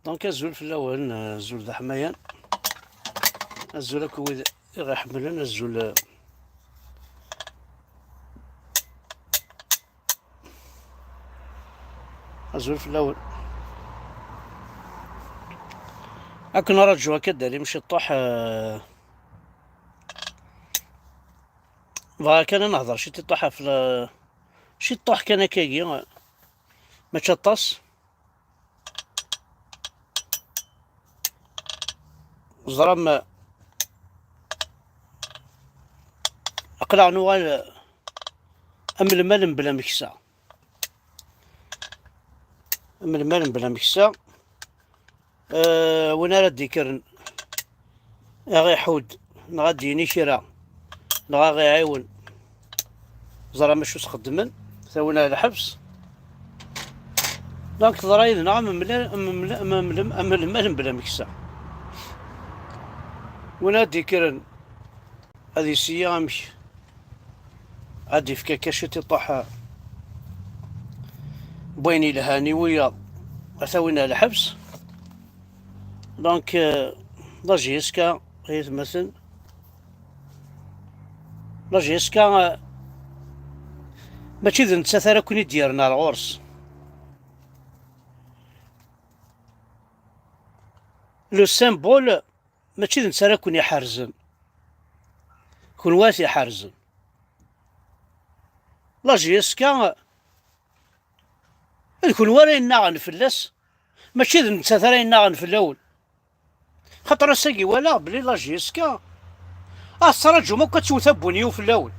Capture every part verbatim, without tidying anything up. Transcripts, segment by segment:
Donc, azul fell-awen, azul d aḥmayan, azul akk wid i ɣ-iḥemmlen, azul, azul fell-awen. Ad ken-nraǧu akka ad d-alim ciṭṭuḥ, eh, bɣa kan ad nehder ciṭṭuḥ ɣef la-, ciṭṭuḥ kan akkagi, mačči aṭas. Ẓram, aql-aɣ nuɣal am lmal mebla ameksa. Am lmal mebla ameksa. Eh, win ara d-ikkren, a ɣ-iḥudd, neɣ ad d-yini kra, neɣ a ɣ-iɛiwen. Ẓer am acu sxeddmen, tawin ar lḥebs. Donc teḍra yid-neɣ am mla-, am mla-, am mla-, am lmal mebla ameksa. Win ara d-ikkren, ad yesiyya amek ad d-ifk akka ciṭ iṭuḥ n wayen yelhan i wiyaḍ, ad t-awin ar lḥebs. Donc, euh, la J S K, ay atmaten, la J S K, euh, mačči d nettat ara ken-id-yerren ar ɣur-s. Le symbole, mačči d netta ara ken-iḥerzen. Kunwi ara t-iḥerzen. La J S K, d kunwi ara yennaɣen fell-as, mačči d nettat ara yennaɣen fell-awen. Xaṭer ass-agi walaɣ belli la J S K, ah, tettṛaǧum akk ad tewwet abunyiw fell-awen.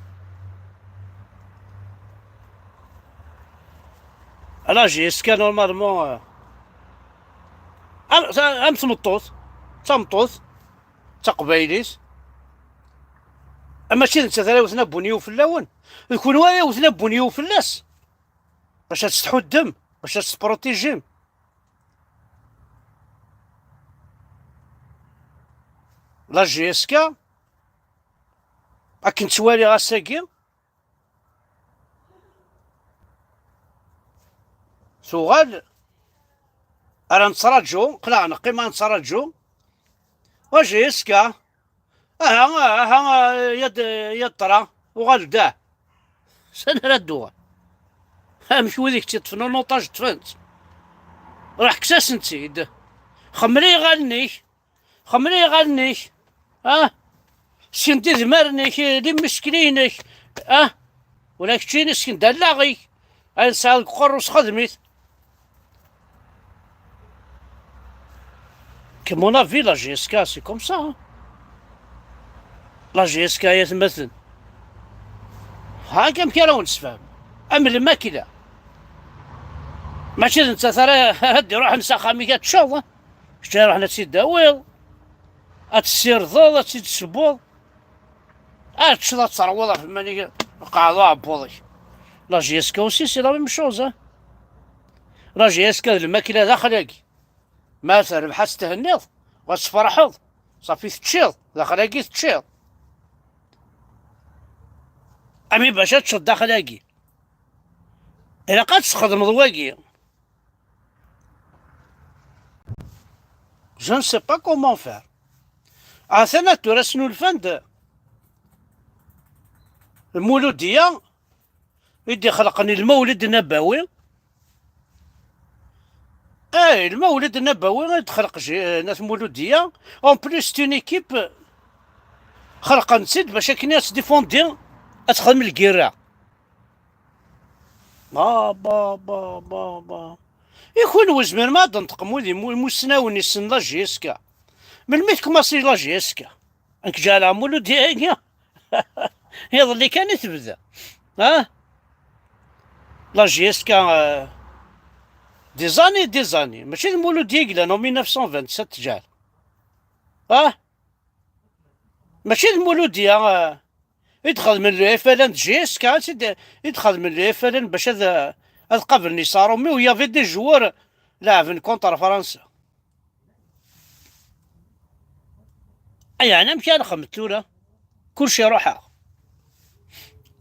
La J S K, normalement, euh, am, am tmeṭṭut, d tameṭṭut, d taqbaylit, mačči d nettat ara yewten abunyiw fell-awen, d kunwi ara yewten abunyiw fell-as, bac ad tt-tḥuddem, bac ad tt-tprotijim. La J S K, akken ttwaliɣ ass-agi, tuɣal, ara nettraǧu, qleɣ neqqim ad nettraǧu. La J S K, aha, aha, ya d-, ya ṭṭra, uɣal-d, ah. Sani ara d-tuɣal? Amek wid i k-tt-iṭṭfen en otage ṭṭfen-tt? Ruḥ kkes-asen-tt-id. Xemmel iɣallen-ik. Xemmel iɣallen-ik. Ah? Sken-d idmaren-ik, d imeskli-inek. Ah? Ula keččini sken-d allaɣ-ik. Ayen tesɛiḍ deg uqerru sxedm-it. Que mon avis, la J S K, c'est comme ça, hein. La J S K, ay atmaten. Hak amek ara wen-sefhem. Am lmakla. Mačči d nettat ara ad d-iruḥen s axxam-ik ad teččeḍ, hein. Kečč ara iruḥen ad tt-id-tawiḍ, ad tessirdeḍ, ad tt-id-tessewweḍ. Ad teččeḍ, ad terwuḍ ɣef iman-ik, qeɛɛed aɛebbuḍ-ik. La J S K aussi, c'est la même chose, hein. La J S K d lmakla daxel-agi. Ma terbeḥ ad thenniḍ, ad tferḥeḍ, ṣafi teččiḍ, daxel-agi teččiḍ. Ami bac ad teččeḍ daxel-agi, ilaq ad tesxedmeḍ wagi. Je ne sais pas comment faire. Atan ad tura snulfan-d Lmuludiya i d-ixelqen i Lmawlid Nabawi. Eh, Lmawlid Nabawi i d-xelq J-, eh, Nat Muludiya. En plus, c'est une équipe, xelqen-tt-id bac akken ad tt-défendi, ad texdem lgirra. Ba, ba, ba, ba, ba. I kunwi, zemrem ad d-tenṭqem wid imu-, imussnawen issen la J S K? Melmi tkumaṣi la J S K? Nekk ǧeɛleɣ Mulud-agi iḍelli kan i tebda. Ah? La J S K, euh, des années, des années. Mačči d Mulud i yellan en mille neuf cent vingt-sept ǧeɛleɣ. Ah? Mačči d Mulud-ya, euh, i d-xedmen le F L N d J S K, i d-, i d-xedmen le F L N bac ad, ad qablen isaṛumi, u y avait des joueurs leɛben contre Fransa. Ay, yeɛni amek ara nxemmet tura? Kullec iruḥ-aɣ.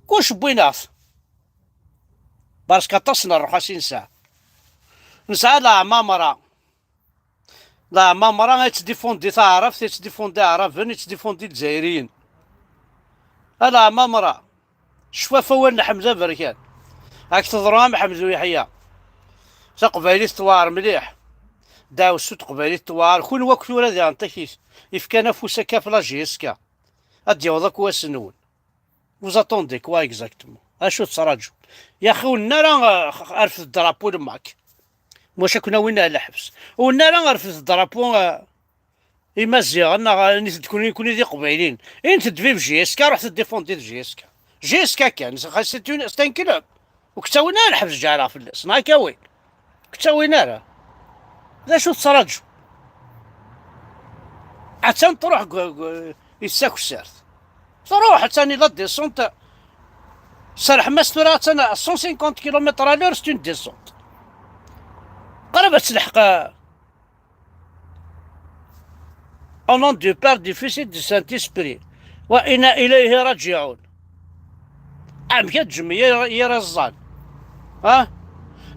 Kullec wwin-aɣ-t. Parce que aṭas n rrxas i nesɛa. Nesɛa leɛmamra. Laɛmamra yettdifundi taɛrabt, yettdifundi aɛraben, yettdifundi lezzairiyen. A Laɛmamra, ccwaf awal n Ḥmed Aberkan. Ak teḍru am Ḥmed Uyeḥya. Taqbaylit tewɛer mliḥ. Ddaɛwessu n teqbaylit tewɛer. Kunwi akk tura diɣen takit. Yefkan afus akka ɣef la J S K. Ad d-yaweḍ akk wass-nwen. Vous attendez quoi exactement? Acu tettraǧum? Yaxi ur nenna ara, euh, rfed drapeau le MAK. Wacu ad ken-awin ar lḥebs? Ur nenna ara rfed drapeau, euh, Imaziɣen, neɣ init-d kuni, kuni d Iqbayliyen. Init-d vive J S K, ruḥet défendez J S K. J S K kan, c'est une, c'est un club. Ur k-ttawin ara lḥebs ǧeɛleɣ fell-as, neɣ akka win? Ur k-ttawin ara. D acu tettraǧu? Attan truḥ g-, g-, i tsakessart. Truḥ, attan i la descente. Serḥem-as tura, attan à cent cinquante kilomètres à l'heure, c'est une descente. Qrib ad telḥeq, euh, au nom du Père, du Fils et du Saint-Esprit. Wa inna ilayhi rajiɛun. Amek ad ǧǧem yir, yir iẓẓan? Ha?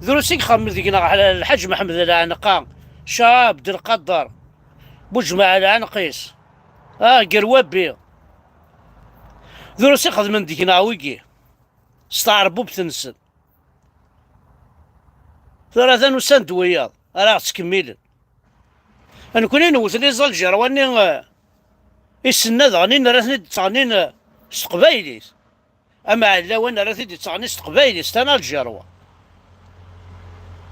Drus i ixemmen deg-neɣ Lḥaǧ Meḥmed Lɛenqa, Cah Abdelqader, Buǧmaɛ Lɛenqis, ha, Gerwabi. Drus i xedmen deg-neɣ wigi s tɛerbubt-nsen. Tura atan usan-d wiyaḍ ara ɣ-ttkemmilen. Nekkni newwet les Algérois-nni, eh, isenna daɣen i nerra-ten-id ttaɣnin, eh, s teqbaylit. Amaɛella-wa nerra-t-id ittaɣni s teqbaylit, c'est un Algérois.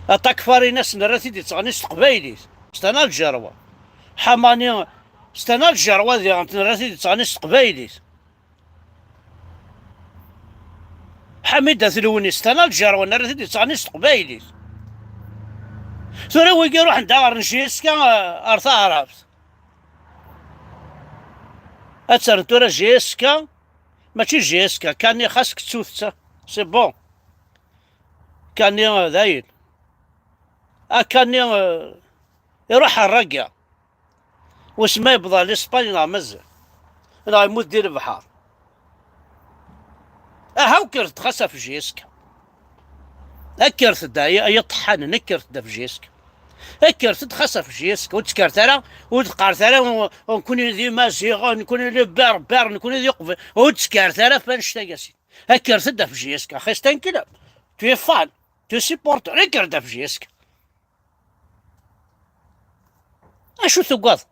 Aṭakfarinas nerra-t-id ittaɣni s teqbaylit, c'est un Algérois. Ḥamani, c'est un Algérois diɣen nerra-t-id ittaɣni s teqbaylit. Ḥamid At Lewnis, c'est un Algérois, nerra-t-id ittaɣni s teqbaylit. Tura wigi ruḥen-d ɣer J S K, eh, ar taɛrabt. Ad terren tura J S K, mačči J S K, Kani xas kettu-t, c'est bon. Kani, eh, dayen. A Kani, eh, iruḥ ar Raga. Wissen ma yewweḍ ar Lispañ neɣ mazal. Neɣ yemmut di lebḥer. Aha, kkret-d xas ɣef J S K. Kkret-d ay, ay iṭeḥḥanen, kkret-d ɣef J S K. Kkret-d xas ɣef J S K. Ur ttekkret ara, ur teqqaret ara, u-, u-, nekkni d Imaziɣen, nekkni d Berber, nekkni d Iqbayliyen. Ur ttekkret ara ɣef annect-agi a sidi. Kkret-d ɣef J S K. Xis tankel, tu es fan, tu es supporter, kker-d ɣef J S K. Acu tugaḍ?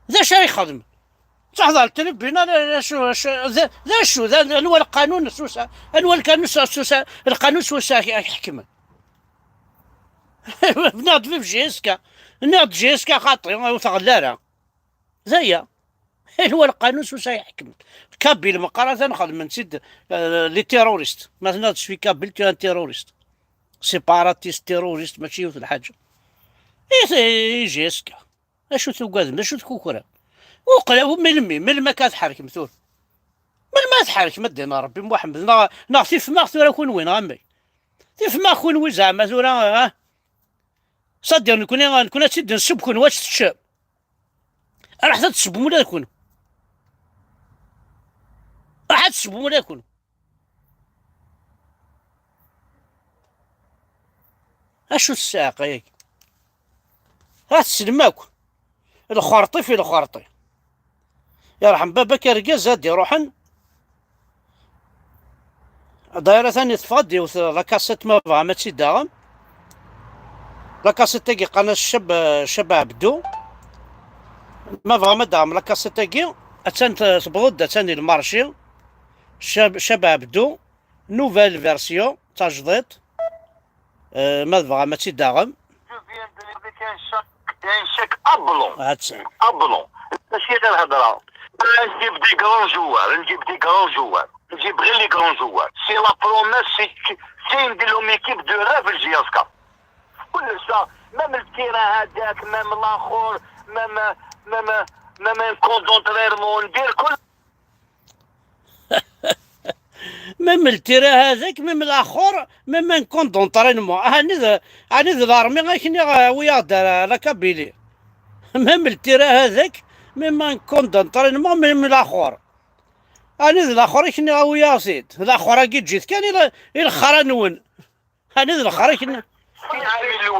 D acu ara yexdem? Teḥḍer tribunal, d acu, acu, d, d acu, d, anwa lqanun s usa-, anwa lqanun s usa-, lqanun s usa-, ak-, ak-ḥekmen? Nniɣ-d vive J S K, nniɣ-d J S K xaṭi, ur tɣell ara. D aya. Anwa lqanun s usa-, ay ḥekmen? Kabyle meqqar atan xedmen-tt-id, euh, les terroristes. Ma tenniḍ je suis kabyle, tu es un terroriste. Séparatiste, terroriste, mačči yiwet lḥaǧa. I, i J S K. Acu tugadem? Acu tkukrem? Uqla-, melmi? Melmi akka tḥerkem tura? Melmi ad tḥerkem a ddin Rebbi Muḥemmed? Neɣ, neɣ tifmaɣ tura kunwi, neɣ amek? Tifmaɣ kunwi zeɛma tura, ah? C'est-à-dire nekni, nekni ad tt-id-nesseww kunwi ad tt-teččem. Ruḥet ad tessewwem ula d kunwi. Ruḥet ad tessewwem ula d kunwi. Acu tessaɛqa-yagi? Ad tessnem akk. Lxerṭi fi lxerṭi. Yerḥem baba-k argaz ad d-iruḥen. Dayra tani teffeɣ-d yiwet la cassette, ma tebɣam ad tt-id-taɣem. La cassette-agi qqaren-as Cab, Cab Abdou. Ma tebɣam ad d-taɣem la cassette-agi, attan t-, tewweḍ-d, attan di lmarci. Cab, Cab Abdou, nouvelle version, tajdiṭ. Eh, ma tebɣam ad tt-id-taɣem. Je viens de dire un choc, un choc ablon. Ablon. Mačči ɣir hedra. Njibb des grands joueurs, njibb des grands joueurs. Njibb ɣir les grands joueurs. C'est la promesse, c'est, c'est une de l'homme équipe de rêve, le J S K. Kullec, même le terrain هذاك، même l'axur, même, même, même un compte d'entraînement, ندير كل Même le terrain هذاك, même l'axur, même un compte d'entraînement. Ɛni d, ɛni d l'armée akken i ɣ-, wiyaɣ-d ar la Kabylie. Même le terrain هذاك, même un compte d'entraînement, même l'axur. Ɛni d l'axur akken i ɣ-, wiyaɣ-t-id. L'axur-agi ǧǧet kan i l-, i lexra-nwen. Ɛni d lexra-k-nni?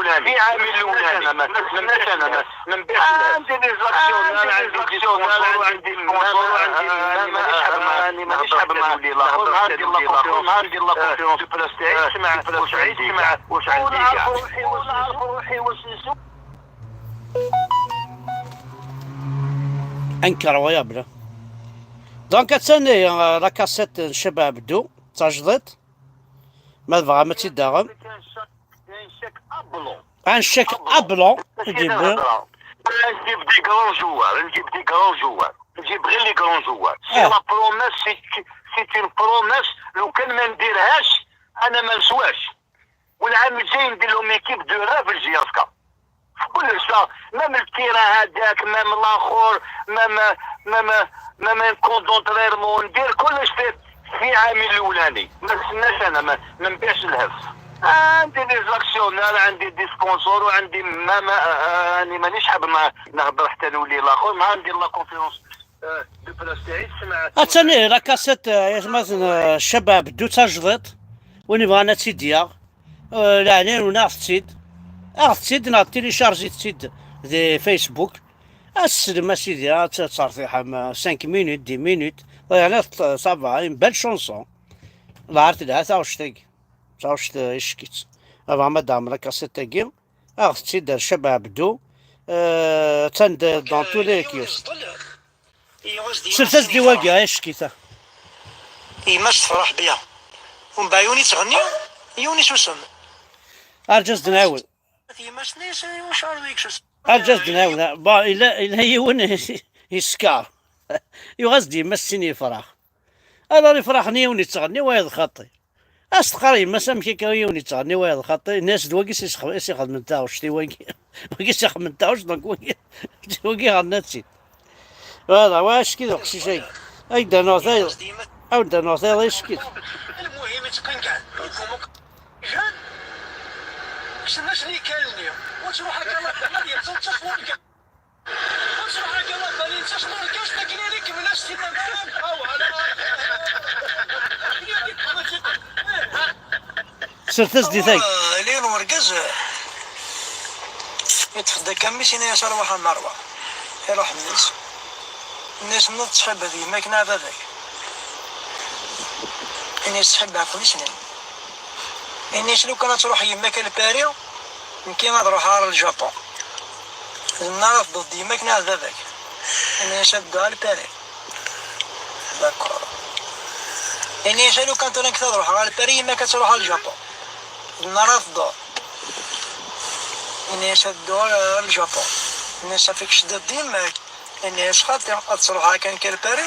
في عامي الأولاني. ما سناش أنا، ما نبيعش الناس. عندي لي زاكسيونير، عندي لي زاكسيونير، عندي سبونسور، عندي ماما، مانيش حاب ما، مانيش حاب ما نولي لاخر، عندي لا كونفيرونس، عندي لا كونفيرونس دو بلاس تاعي، سمع واش عندي كاع، واش عندي كاع. ونعرف روحي، ونعرف روحي واش نسوي. Incroyable. Donc, attan, euh, la cassette n Caba Abdou, d tajdiṭ. Ma tebɣam ad tt-id-taɣem. كاين شاك، كاين شاك ابلون. Un chèque ابلون. ابلون. ماشي دابا. نجيب des grands joueurs، نجيب des grands joueurs، نجيب غير les grands joueurs. C'est la promesse, c'est, c'est une promesse. لو كان ما نديرهاش، انا ما نسواش. والعام الجاي ندير لهم équipe de rêve للجياسكا. في كلش، même التيران هذاك، même الاخر، même، même، même un compte d'entraînement، ندير كلش في، في عامي الاولاني. ما نستناش انا، ما، ما نبيعش الهف. عندي لي زاكسيونير، عندي دي سبونسور، وعندي ماما، آه، آه، راني مانيش حاب ما نهضر حتى نولي لاخر، ما عندي لا كونفيرونس، آه، دو بلاس تاعي، تسمع. Attan la cassette, euh, يا سماتن، آه، Caba Abdou, d tajdiṭ. Win yebɣan ad tt-id-yaɣ. Euh, leɛnaya-nwen, aɣet-tt-id. Aɣet-tt-id neɣ téléchargez-itt-id di Facebook. Aslem a sidi, ad tt-, ad tertiḥem, euh, cinq minutes, dix minutes. Yeɛni, t-, ça va, une belle chanson. Lɛar telha taɣect-agi. Taɣect, euh, ick-itt. Bɣam ad d-tɛemrem la cassette-agi. Aɣet-tt-id ar Caba Abdou. Euh, attan de-, dans tous les kiosques. Slet-as-d i wagi, ay ccekk-it. Yemma-s tefreḥ bien. Umbeɛd yiwen yettɣenni, yiwen isusem. Arǧa ad s-d-nɛiwed. Yemma-s-nni, wacu ara yekcem? Arǧa ad s-d-nɛiwed. Bon, yella, yella yiwen yeskeṛ. Yuɣ-as-d yemma-s sin yefrax. Alors ifrax-nni, yiwen yettɣenni, wayeḍ xaṭi. As-teqqar yemma-s amek akka yiwen yettɣenni, wayeḍ xaṭi, yenna-as d wagi i s-, i s-ixedmen taɣect i wagi. Wagi i s-ixedmen taɣect, donc wagi, wagi ɣenna-tt-id. Voilà, wa ackit uqcic-agi. Ad d-rnuɣ tayeḍ. Ad d-rnuɣ tayeḍ ackit. المهم يتقن كاع. كسناش لي كان لي. وتروح هكا الله يحفظك، يتصل تصور كاع. Slet-as-d i tay. Lil urgaz, yeṭṭef-d akka mmi-s, yenna-yas: "Arwaḥ a mmi, arwaḥ." Iruḥ mmi-s. Yenna-yas: "Mnad ttḥibbeḍ, yemma-k neɣ baba-k?" Yenna-yas: "Ttḥibbeɣ-ken i sin." Yenna-yas: "Lukan ad truḥ yemma-k a Lpari, nekki ad ruḥeɣ ɣer Ljapun." Nna: "Ad tedduḍ d yemma-k neɣ d baba-k?" Yenna-yas: "Ad dduɣ ɣer Lpari." D'accord. Yenna-yas: "Lukan tura nekk ad ruḥeɣ ɣer Lpari, yemma-k ad truḥ ɣer Ljapun." Nna: "Ad tedduḍ." Yenna-yas: "Ad dduɣ ɣer Ljapun." Yenna-yas: "Afik ceddiḍ d yemma-k." Yenna-yas: "Xaṭi, ad truḥeḍ kan kal Pari."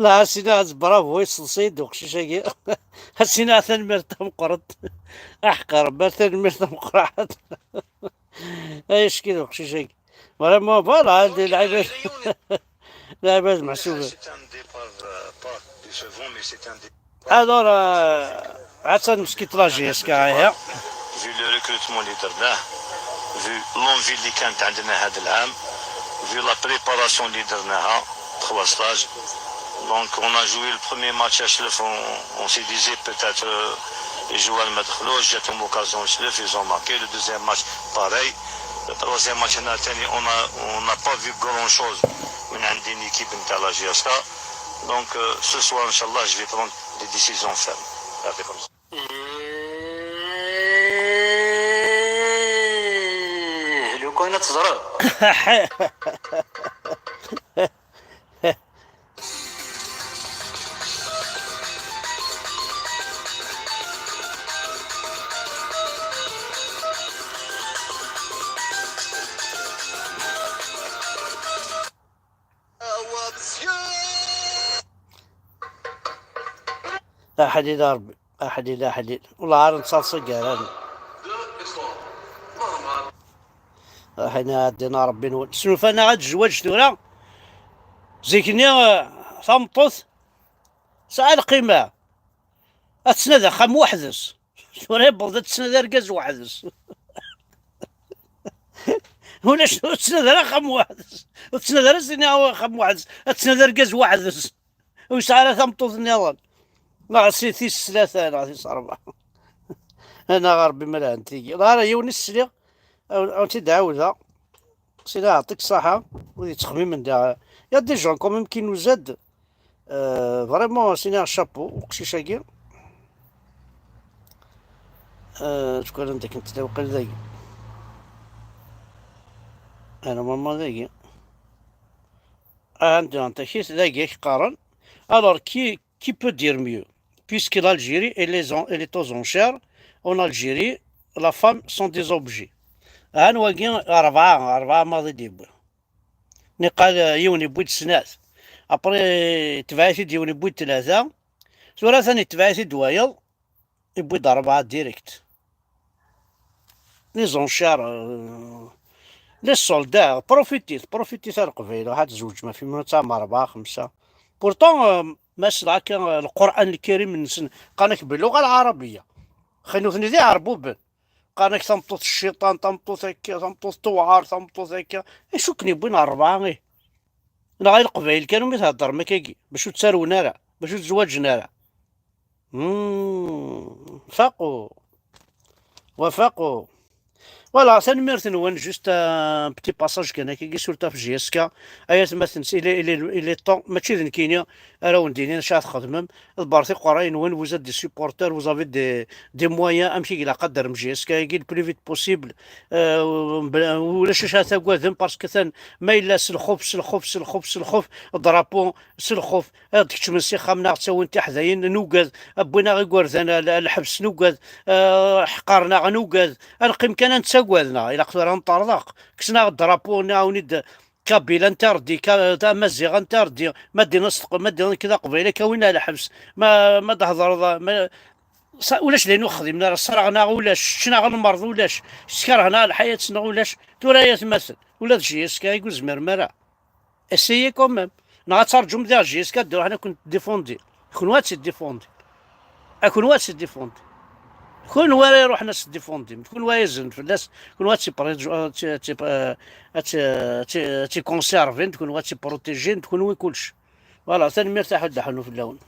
La, a sidi, bravo, iseḍsa-yi-d uqcic-agi. A sidi, tanemmirt tameqqrant. Aḥeqq Rebbi, tanemmirt tameqqrant. Ay ackit uqcic-agi. Vraiment, voilà, d lɛibad. Lɛibad meḥsuben. Alors, euh, هاتان مسكيت la J S K هي. Vu le recrutement اللي درناه، vu l'envie اللي كانت عندنا هذا العام، vu la préparation اللي درناها، trois stages. Donc, on a joué le premier match à Chlef, on, on se disait peut-être, euh, les joueurs ما دخلوش، جاتهم occasion Chlef, ils ont marqué. Le deuxième match, pareil. Le troisième match, on a, on a, on n'a pas vu grand chose. من عند une équipe نتاع la J S K. Donc, euh, ce soir, إن شاء الله, je vais prendre des décisions fermes. يعطيكم الصحة. إيه، لو كان تزرب. Aḥlil a Ṛebbi, aḥlil, aḥlil. Wellah ar nettaḍsa gar-aneɣ. Aḥin ɛeddin a Ṛebbi-nwen. Snulfan-aɣ-d zzwaǧ tura. Zik-nni, eh, tameṭṭut tesɛa lqima. Ad tnadi axxam weḥd-s. Tura yewweḍ ad tnadi argaz weḥd-s. Ulac, ur tettnadi ara axxam weḥd-s. Ur tettnadi ara sini axxam weḥd-s. Ad tnadi argaz weḥd-s. Ur yesɛi ara tameṭṭut nniḍen. Neɣ si tis tlata neɣ tis ṛebɛa. Anaɣ Ṛebbi ma lhant tigi. Ɣer yiwen i s-sliɣ, awen-, awen-tt-id-ɛawdeɣ. Sidi aɛṭik ṣṣaḥa, wid yettxemmimen da. Il y a des gens quand même qui nous aident. Euh, vraiment, sidi chapeau, uqcic-agi. Euh, tkwalam dakken tella waqil dagi. Ah, normalement dagi. Ah, anda, anda, dagi i k-qqaren. Alors, qui, qui peut dire mieux? Puisque l'Algérie, elle est en, elle est aux enchères, en Algérie, la femme sont des objets. Han wagi, rebɛa, rebɛa maḍi d-yewwi. Niqal, euh, yiwen yewwi-d snat. Après, tebɛ-it-id yiwen yewwi-d tlata. Tura atan yetbeɛ-it-id wayeḍ, yewwi-d rebɛa direct. Les enchères, euh, les soldats, profitit, profitit ar Leqbayel, ruḥ ad tzewǧem, ɣef yiwen ad tesɛam rebɛa, xemsa. Pourtant, euh, ma s-, akka, euh, Lqur'an Lkarim-nsen, qqaren-ak belluɣa lɛarabiya. Xi nutni d iɛerbuben. Qqaren-ak tameṭṭut cciṭan, tameṭṭut akka, tameṭṭut tewɛer, tameṭṭut akka. Acu ken-yewwin ɣer rebɛa, ih? Neɣ i Leqbayel kan umi theddrem akkagi, bac ur ttarwen ara, bac ur tzwaǧen ara. Hmm, faqu. Wafaqu. Voilà, tanemmirt-nwen, juste un petit passage kan akkagi, surtout ɣef J S K. Ay atmaten, il est, il est, il est temps, mačči d nekkini ara wen-d-inin acu ara txedmem. Ḍebbret iqerray-nwen, vous êtes des supporters, vous avez des, des moyens, amek i ilaq ad d-terrem J S K-agi le plus vite possible. Euh, ulac acu ara tagadem, parce que atan ma yella s lxuf, s lxuf, s lxuf, s lxuf, drapeau, s lxuf, ad d-keččmen s ixxamen, ad ɣ-ttawin tiḥdayin, nugad, wwin-aɣ igerdan a, a lḥebs, nugad, euh, ḥqaren-aɣ, nugad, ad neqqim kan ad nettagad, neɣ ilaq tura ad neṭṭerḍeq, kksen-aɣ drapeau, nɛawen-id Kabyle interdit, Ka-, Amaziɣ interdit, ma d-iniḍ s teq-, ma d-iniḍ nekk d Aqbayli, ad k-awin ar lḥebs, ma, ma d-thedreḍ, ma, sa-, ulac d ayen ur xdimen ara, ṣṣreɣ-aɣ ulac, ččen-aɣ lmerḍ ulac, skerhen-aɣ lḥayat-nneɣ ulac, tura ay atmaten, ula d J S K i ur zmiren ara. Essayez quand même. Neɣ ad terǧum diɣ J S K ad d-iruḥen ad kent-défendin. Kunwi ad tt-id-défendin. A kunwi ad tt-id-défendin. Kunwi ara iruḥen ad tt-défendin. Kunwi ara izren fell-as. Kunwi ad tt-, ad tt-, ad tt-, ad tt-, ad tt-conservin. Kunwi ad tt-protégin. Kunwi kullec. Voilà, tanemmirt a Ḥud Ḥunu fell-awen.